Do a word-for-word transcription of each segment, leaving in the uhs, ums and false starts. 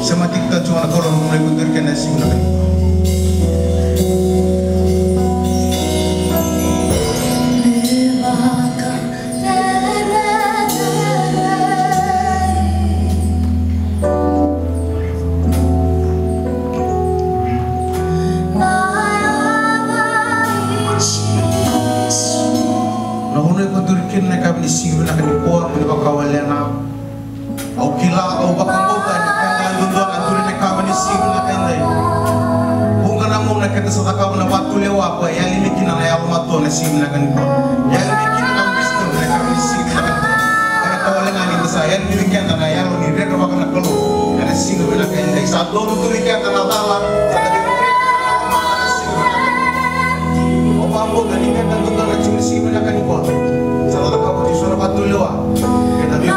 Sema tiko tale tu na Kalou, na vanua e duri kina na siga vinaka. Na vanua e duri kina na yakavi ni siga vinaka nikua, mo ni vakawalena. Au kila, au vakabauta ni keda duadua na duri na yakavi ni siga vinaka edai. Vuqa na gauna keda sa cakava na vatulewa, ko e yali mai kina na yalomatua na siga vinaka nikua. Yali mai kina na wisdom na yakavi ni siga vinaka nikua. Ka na kawale ga ni da sa yali mai keda na yalo ni rerevaka na Kalou ena siga vinaka edai. Sa donu tu vei keda na cala, sa da vei Au vakabauta ni keda duadua na tiko ni siga vinaka nikua. Sa da cakava tiko so na vatulewa. Keda vei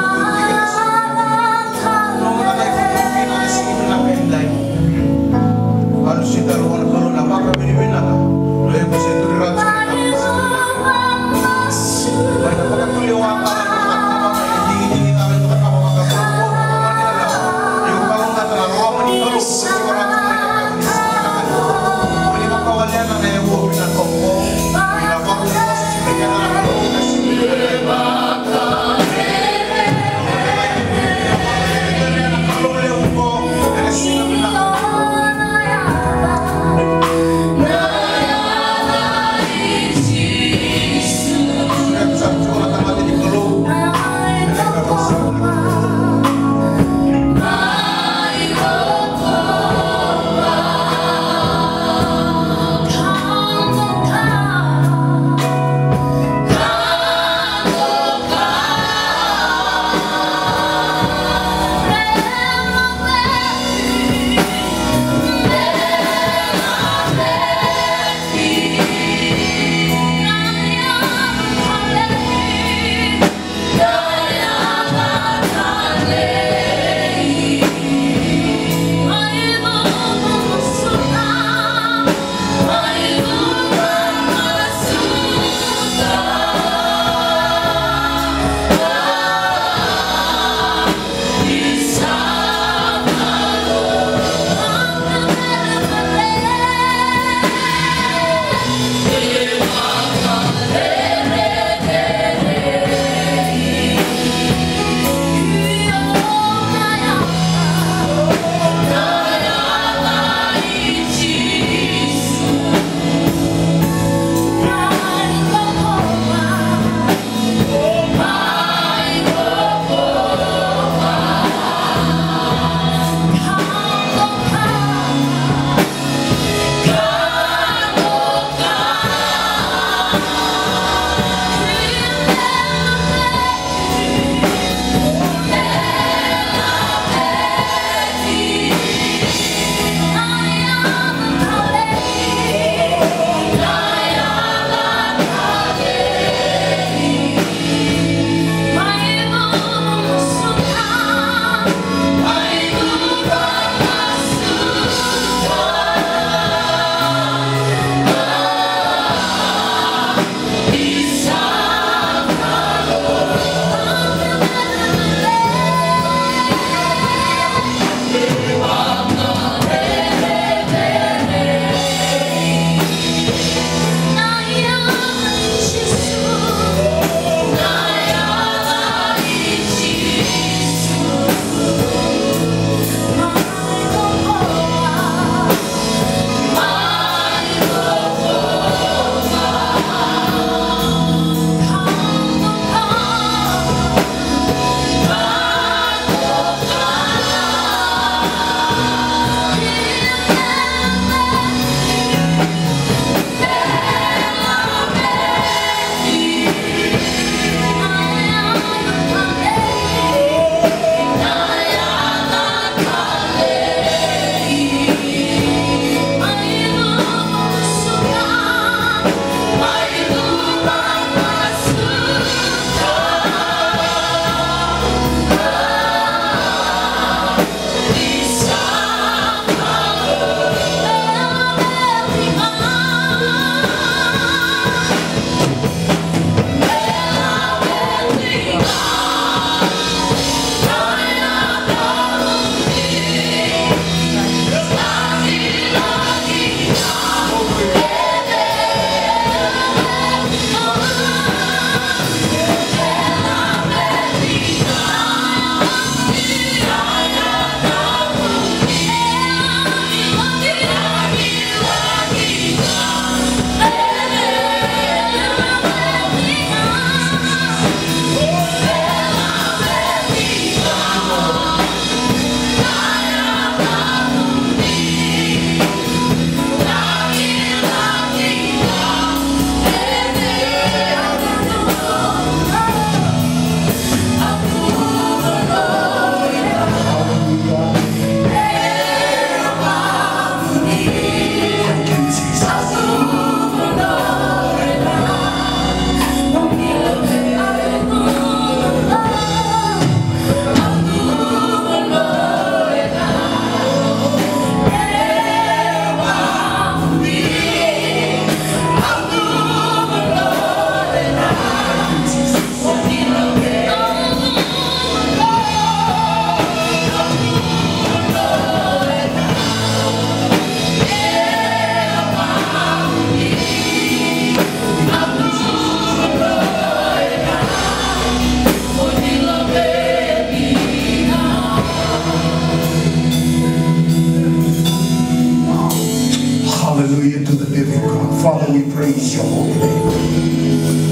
We praise your holy name.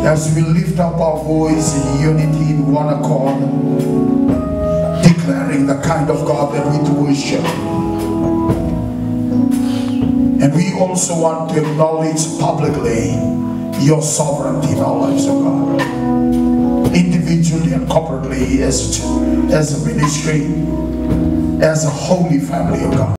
As we lift up our voice in unity, in one accord, declaring the kind of God that we do worship. And we also want to acknowledge publicly your sovereignty in our lives, O God, individually and corporately, as a, as a ministry, as a holy family, O God.